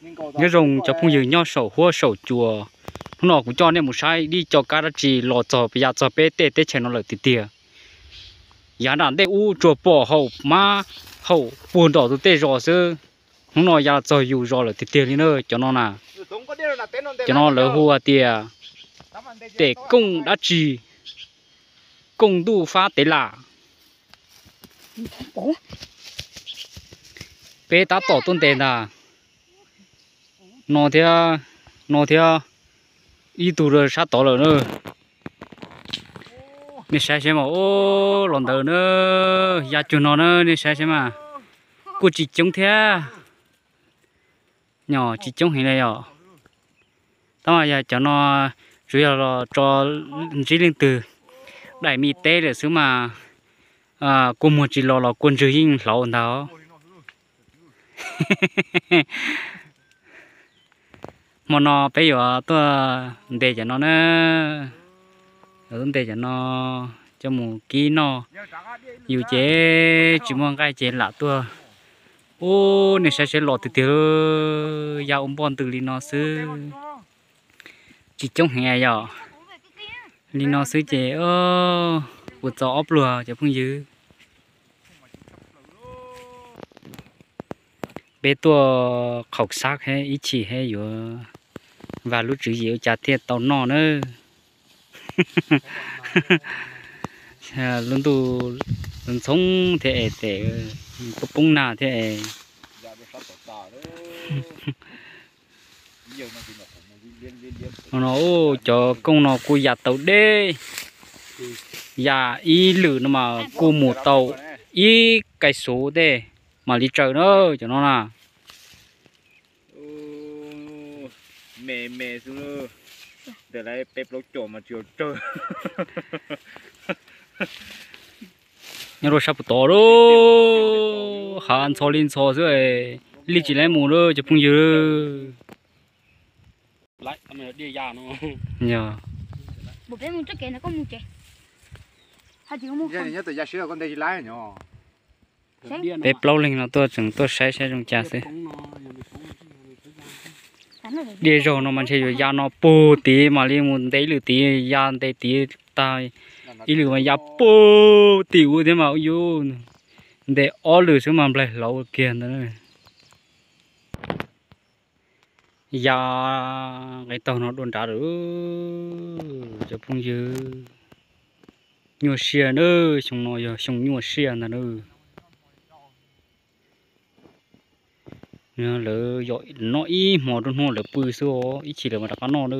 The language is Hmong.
Nyob zoo cov phooj ywg nyob saum huab saum cua, hnub no kuv coj nej mus saib dib co kab dab tsi los txog ya txog peb tej teb chaws no lawm tiag tiag. Yav nram ntej ub tsuas pom haum mab haum puag nram tus tej zos xwb, hnub no ya txog yus zos lawm tiag tiag li na. Cov no na, cov no lawv hu hais tias tes kooj dab tsi, kooj ntuj fab tev lam. Peb tab tom tuaj ntes ntag. No thiab, no thiab, ib tug rau sab tod lawm na. Nej saib seb mas, ub, los ntawd na, ya cuag no na, nej saib seb mas, kuj tsis coob thiab. Nyob tsis coob heev li yom. Tab mas yog cov no tsuas yog los tso ntsib leej twg daim me teb lawm xwb mas, kua muag tsis los los kua ntswg yeej hlauv ntag. Hmo no peb yuav tuaj ntes cov no na, yuav tuaj ntes cov no coj mus kib noj. Yus ces tsis muaj nqaij ces lam tuaj. Ub, nej saib seb los tiag tiag, ya ua npoj ntws li no xwb. Tsis coob heev yom. Li no xwb ces puas txaus ob pluag cov phooj ywg. Peb tuaj khaum xab ib chim thiab yuav vam lub tswv yim ua cas thiaj tau noj na. Lub ntuj ntxhoob thiab es tes poob poob nag thiab es. No, cov kooj no kuj ya tau deb, ya ib lwm no mas kuj mus tau ib kais xuv tej mam li tsaws na cov no na. Me me xwb, ntawm lawv peb plaub caug mas tsis yog tsawg. Nyob rau sab puag tod lawm, hav ntxhov li ntxhov xwb, li tsis laib mus lawm cov phooj ywg. Peb plaub leeg no tuaj tseem tuaj saib saib zoo cas xwb. Diaj zaug no mas ntshe yuav ya no puag tid mam li mus ntes ib lwm tid, ya ntes tid tag ib lwm mas ya puag tim ub thiab mas, yus ntes ob lwm xwb mas nplaig hlauv kiag ntawd. Ya nqe taug no dua nrad lawm cov phooj ywg. Nyuaj siab na, xyoo no yog xyoo nyuaj siab ntag na. Lawv yog noj ib hmo rau hnub lawv pw xwb os, ib chim lawv mam rov qab noj na.